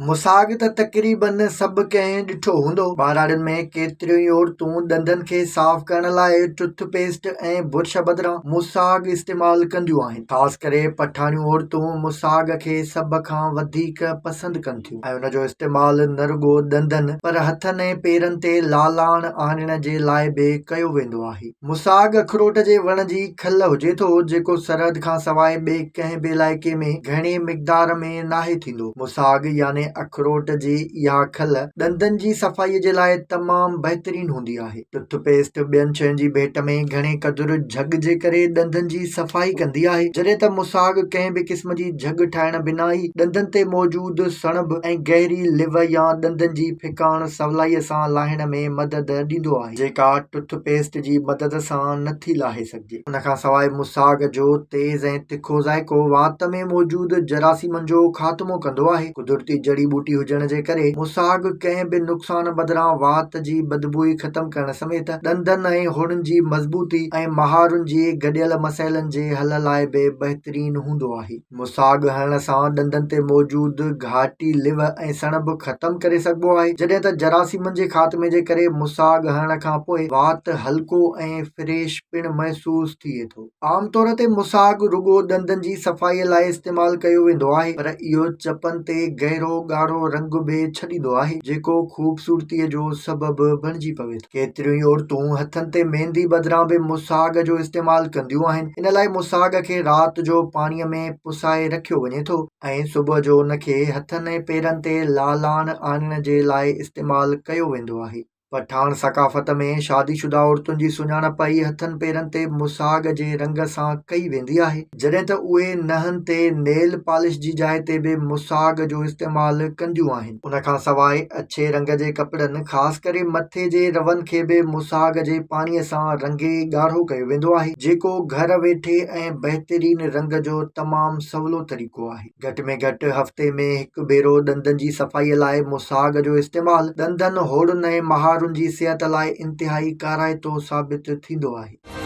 مساڳ ته تقريبن سڀ ڪنهن ڏٺو هوندو. ٻهراڙين ۾ ڪيتريون ئي عورتون ڏندن کي صاف ڪرڻ لاء ٽوٿ پيسٽ ۽ برش بدران مساڳ استعمال ڪنديون آهن. خاص ڪري پٺاڻيون عورتون مساڳ کي سڀ کان وڌيڪ پسند ڪن ٿيون ۽ ان جو استعمال نه رڳو ڏندن پر هٿن ۽ پيرن تي لالاڻ آڻڻ جي لاء به ڪيو ويندو آهي. مساڳ اکروٽ جي وڻ جي کل هجي ٿو، جيڪو سرحد کان سواء ٻئي ڪنهن به علائقي ۾ گهڻي مقدار ۾ ناهي ٿيندو. مساڳ يعني اکروٽ جي اها کل ڏندن جي صفائي جي لاء تمام بهترين هوندي آهي. ٽوٿ پيسٽ ٻين شين جي ڀيٽ ۾ گهڻي قدر جهڳ جي ڪري ڏندن جي صفائي ڪندي آهي، جڏهن ته مساڳ ڪنهن به قسم جي جهڳ ٺاهڻ بنا ئي ڏندن تي موجود سڻڀ ۽ گهري لو يا ڏندن جي ڦڪاڻ سولائيء سان لاهڻ ۾ مدد ڏيندو آهي. جيڪا ٽوٿ پيسٽ جي مدد سان نه ٿي لاهي سگهجي. ان کان سواء مساڳ جو تيز ۽ تکو ذائقو وات ۾ موجود جراثيمن جو خاتمو ڪندو آهي. قدرتي جڙي ٻوٽي هجڻ جي ڪري مساڳ ڪنهن به نقصان بدران وات جي بدبوء ختم ڪرڻ سميت ڏندن ۽ هوڙن جي مضبوطي ۽ مهارن جي گڏيل مسئلن جي حل لاء به بهترين هوندو آهي. مساڳ هڻڻ سان ڏندن تي موجود گهاٽي لو ۽ سڻڀ ختم ڪري سگهبو آهي، جڏهن ته جراثيمن جي خاتمي جي ڪري مساڳ هڻڻ کان پوء وات هلڪو ۽ فريش پڻ محسوس ٿئي ٿو. عام طور تي مساڳ رڳو ڏندن جي صفائي لاء استعمال ڪيو ويندو آهي، پر اهو چپن تي گهرو ڳاڙهو رنگ به ڇڏيندو آهي، جيڪو خوبصورتي جو سبب بڻجي پوي ٿو. ڪيتريون ئي عورتون هٿن تي ميندي بدران به مساڳ جو استعمال ڪنديون آهن. ان لاء مساڳ کي رات جو پاڻيء ۾ پسائي رکيو وڃي ٿو ۽ صبح جو ان کي هٿن ۽ پيرن تي لالاڻ آڻڻ جي لاء استعمال ڪيو ويندو آهي. پٺاڻ ثقافت ۾ شادي شده عورتن جي سڃاڻپ ئي هٿن پيرن تي مساڳ جي رنگ سان ڪئي ويندي آهي، جڏهن ته اهي ننهن تي نيل پالش جي جاء تي به مساڳ جو استعمال ڪنديون آهن. ان کان سواء اڇي رنگ جي ڪپڙن خاص ڪري مٿي جي رون کي به مساڳ جي پاڻي سان رنگي ڳاڙهو ڪيو ويندو آهي، جيڪو گهر ويٺي ۽ بهترين رنگ جو تمام سولو طريقو آهي. گهٽ ۾ گهٽ هفتي ۾ هڪ ڀيرو ڏندن جي صفائي لاء مساڳ جو استعمال ڏندن، هوڙن ۽ مهارن جي صحت لاء انتهائي ڪارائتو ثابت ٿيندو آهي.